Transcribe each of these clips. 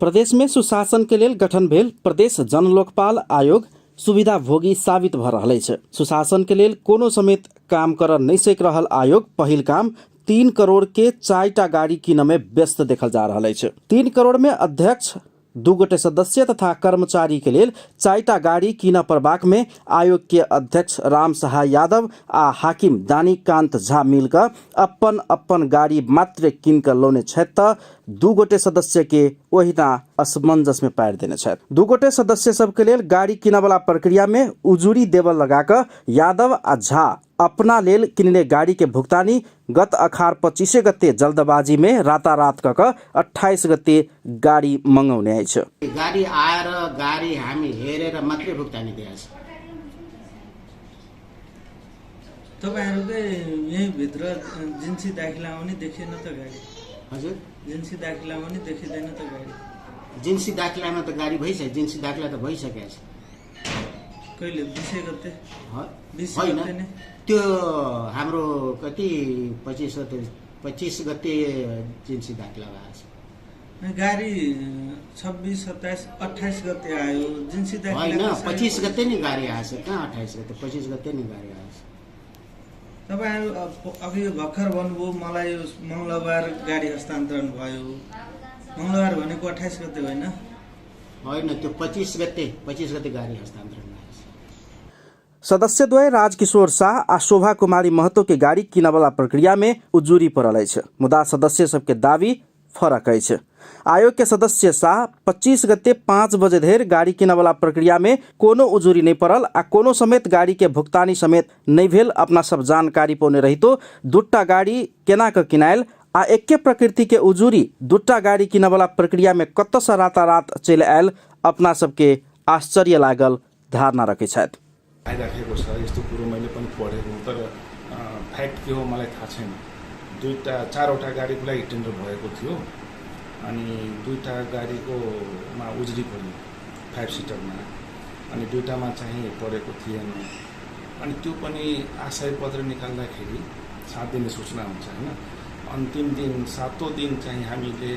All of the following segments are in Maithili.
प्रदेश में सुशासन के लेल गठन भेल प्रदेश जनलोकपाल आयोग सुविधाभोगी साबित भ रहल अछि। सुशासन के लेल कोनो समेत काम कर नहि सकि रहल आयोग पहिल काम 3 करोड़ के 4टा गाड़ी कीनऽ में व्यस्त देखल जा रहल अछि। 3 करोड़ में अध्यक्ष, 2 गोटे सदस्य तथा कर्मचारी के लेल 4टा गाड़ी कीनऽ पड़बाक में आयोग के अध्यक्ष राम सहाय यादव आ हाकिम दानीकांत झा मिल कऽ अपन अपन गाड़ी मात्र कीन कऽ लौने छथि तऽ 2 गोटे सदस्य के ओहिना असमंजस में पारि देने छथि। 2 गोटे सदस्य सबके लेल गाड़ी कीनऽ वाला प्रक्रिया में उजूरी देबऽ लगा कऽ यादव आ झा अपना लेल किनने गाड़ी के भुगतानी गत अखार 25 गते जल्दबाजी में रातारात कऽ कऽ 28 गते गाड़ी मंगौने अछि। गाडी आएर गाडी हामी हेरेर मात्रै भुक्तानी दिएको छ। तपाईँहरूकै यहीँभित्र जिन्सी दाखिलामा पनि देखिएन त गाडी? हजुर, जिन्सी दाखिलामा पनि देखिँदैन त गाडी? जिन्सी दाखिलामा त गाडी भइसक्यो, जिन्सी दाखिला त भइसकेको छ। कहिले? 20 गते? 20 होइन, गते नै? त्यो हाम्रो कति 25 गते, 25 गते जिन्सी दाखिला भएको छ। गाडी 26, 27, 28 गते आयो जिन्सी दाखिला। होइन, कसरी 25 गते नै गाडी आएछ। कहाँ 28 गते? 25 गते नै गाडी आएछ। तपाईँहरू अघि भर्खर भन्नुभयो मलाई यो मङ्गलबार गाडी हस्तान्तरण भयो। मङ्गलबार भनेको 28 गते होइन? होइन, त्यो 25 गते, 25 गते गाडी हस्तान्तरण भएको छ। सदस्यद्वय राजकिशोर शाह आ शोभा कुमारी महतो के गाड़ी किनबला प्रक्रिया में उजूरी पड़ल अछि, मुदा सदस्य सबके दावी फरक अछि। आयोग के सदस्य शाह 25 गते 5 बजे धरि गाड़ी किनबला प्रक्रिया में कोनो उजूरी नहि पड़ल आ कोनो समेत गाड़ी के भुगतानी समेत नहि भेल अपना सब जानकारी पौने रहितो 2टा गाड़ी केना कऽ किनायल आ एके प्रकृति के उजूरी 2टा गाड़ी किनबला प्रक्रिया में कतऽसँ रातारात चलि आयल अपना सबके आश्चर्य लागल धारणा रखै छथि। आइराखेको छ यस्तो कुरो मैले पनि पढेको हुँ, तर फ्याक्ट के हो मलाई थाहा छैन। 4वटा गाडीको लागि टेन्डर भएको थियो अनि 2टा गाडीकोमा उजुरी पर्यो 5 सिटरमा, अनि 2टामा चाहिँ परेको थिएन। अनि त्यो पनि आशय पत्र निकाल्दाखेरि 7 दिने सूचना हुन्छ होइन, अन्तिम दिन 7औँ दिन चाहिँ हामीले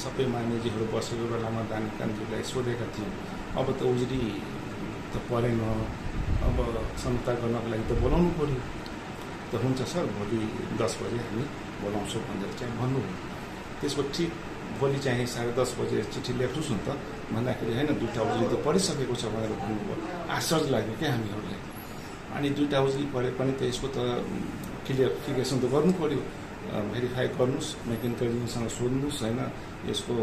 सबै मानिसहरू बसेको बेलामा दानीकान्तजीलाई सोधेका थियौँ, अब त उजुरी त परेन, अब क्षमता गर्नको लागि त बोलाउनु पर्यो। त हुन्छ सर, भोलि 10 बजे हामी बोलाउँछौँ भनेर चाहिँ भन्नुभयो। त्यसको ठिक भोलि चाहिँ 10:30 बजे चिठी लेख्नुहोस् न त भन्दाखेरि होइन 2टा उजुरी त परिसकेको छ भनेर भन्नुभयो। आश्चर्य लाग्यो क्या हामीहरूलाई। अनि 2टा उजुरी परे पनि त यसको त क्लियरिफिकेसन त गर्नु पर्यो, भेरिफाई गर्नुहोस्, मेकानिकल इन्जिनियरसँग सोध्नुहोस् होइन, यसको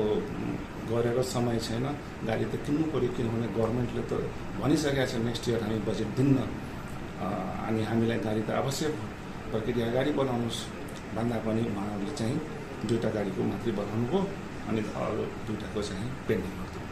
गरेर समय छैन, गाडी त किन्नु पर्यो, किनभने गभर्मेन्टले त भनिसकेको छ नेक्स्ट इयर हामी बजेट दिन्न, अनि हामीलाई गाडी त आवश्यक हो, प्रक्रिया अगाडि बढाउनुहोस् भन्दा पनि उहाँहरूले चाहिँ 2टा गाडीको मात्रै बढाउनु भयो अनि अरू 2टाको चाहिँ पेन्डिङ गरिदिनु।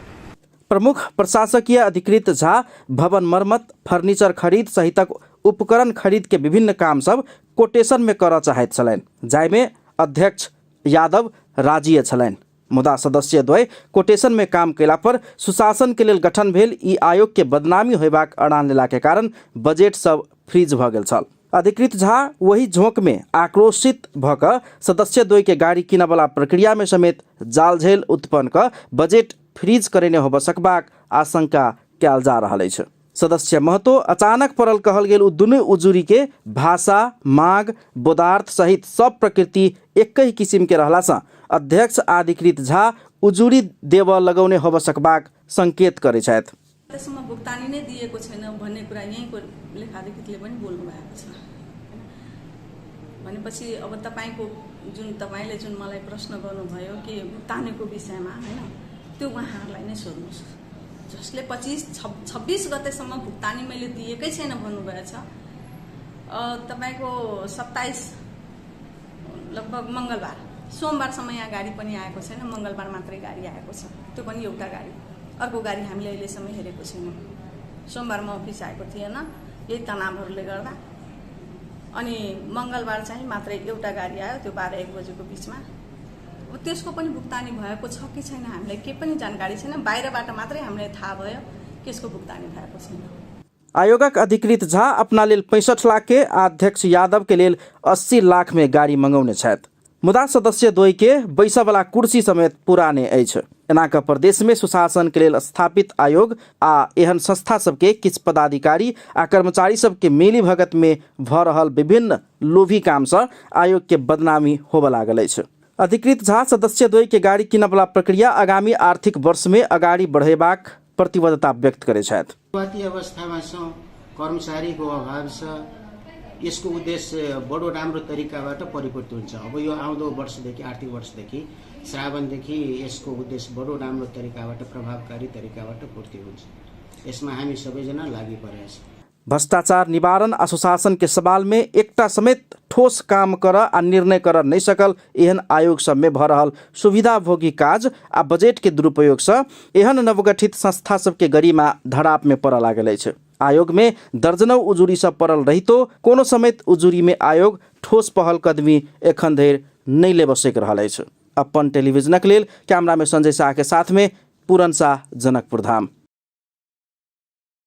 प्रमुख प्रशासकीय अधिकृत झा भवन मर्मत, फर्नीचर खरीद सहितक उपकरण खरीद के विभिन्न काम सब कोटेशन में करऽ चाहैत छलनि, जाहिमे अध्यक्ष यादव राजीय छलनि। मुदा सदस्य द्वय कोटेशन में काम कयला पर सुशासन के लेल गठन भेल ई आयोग के बदनामी होयबाक अड़ान लेला के कारण बजट सब फ्रीज भ गेल छल। अधिकृत झा वही झोंक में आक्रोशित भ कऽ सदस्य द्वय के गाड़ी किनबला प्रक्रिया में समेत जालझेल उत्पन्न कऽ बजट फ्रीज करेने होबऽ सकबाक आशंका कयल जा रहल अछि। सदस्य महतो अचानक पड़ल कहल गेल ओ दुनू उजुरी के भाषा, माग, बोधार्थ सहित सब प्रकृति एकहि किसिम के रहला सँ अध्यक्ष अधिकृत झा उजुरी देबऽ लगौने होबऽ सकबाक संकेत करै छथि। त्यसमा भुक्तानी नै दिएको छैन भन्ने कुरा यहीँको लेखाधिकृतले पनि बोल्नु भएको छ। भनेपछि अब तपाईँले जुन मलाई प्रश्न गर्नुभयो कि भुक्तानीको विषयमा होइन, त्यो उहाँहरूलाई नै सोध्नुहोस् जसले 26 गतेसम्म भुक्तानी मैले दिएकै छैन भन्नुभएछ। तपाईँको 27 लगभग मङ्गलबार, सोमबारसम्म यहाँ गाडी पनि आएको छैन, मङ्गलबार मात्रै गाडी आएको छ, त्यो पनि एउटा गाडी, अर्को गाडी हामीले अहिलेसम्म हेरेको छैनौँ। सोमबार म अफिस आएको थिएन यही तनावहरूले गर्दा, अनि मङ्गलबार चाहिँ मात्रै एउटा गाडी आयो, त्यो 12-1 बजेको बिचमा। अब त्यसको पनि भुक्तानी भएको छ कि छैन हामीलाई केही पनि जानकारी छैन, बाहिरबाट मात्रै हामीलाई थाहा भयो त्यसको भुक्तानी भएको छैन। आयोगक अधिकृत झा अपना लेल 65 लाख के आ अध्यक्ष यादव के लेल 80 लाख में गाड़ी मंगौने छथि। मुदा सदस्य द्वय के बैसऽवला कुर्सी समेत पुराने अछि। एना कऽ प्रदेशमे सुशासनके लेल स्थापित आयोग आ एहन संस्था सबके किछु पदाधिकारी आ कर्मचारी सबके मिली भगतमे भऽ रहल विभिन्न लोभी कामसँ आयोगके बदनामी होबऽ लागल अछि। अधिकृत झा सदस्य द्वय के गाड़ी किनऽवला प्रक्रिया आगामी आर्थिक वर्षमे अगाडि बढ़ेबाक प्रतिबद्धता व्यक्त करै छथि। सुरुवाती अवस्थामा छौँ, कर्मचारीको अभाव छ। यसको उद्देश्य बडो राम्रो तरिकाबाट परिपूर्ति हुन्छ। अब यो आउँदो वर्षदेखि, आर्थिक वर्षदेखि, श्रावणदेखि यसको उद्देश्य बडो राम्रो तरिकाबाट, प्रभावकारी तरिकाबाट पूर्ति हुन्छ। यसमा हामी सबैजना लागि परेका छौँ। भ्रष्टाचार निवारण आ सुशासन के सवाल में एकटा समेत ठोस काम कर आ निर्णय कर नहि सकल एहन आयोग सब में भ रहल सुविधाभोगी काज आ बजट के दुरुपयोग सँ एहन नवगठित संस्था सबके गरिमा धड़ाप में पड़ऽ लागल अछि। आयोग में दर्जनों उजुरी सब पड़ल रहितो कोनो समेत उजुरी में आयोग ठोस पहल कदमी एखन धरि नहि लेबऽ सकि रहल अछि। अपन टेलीविजनक लेल कैमरा में संजय शाह के साथ में पूरन शाह, जनकपुर धाम।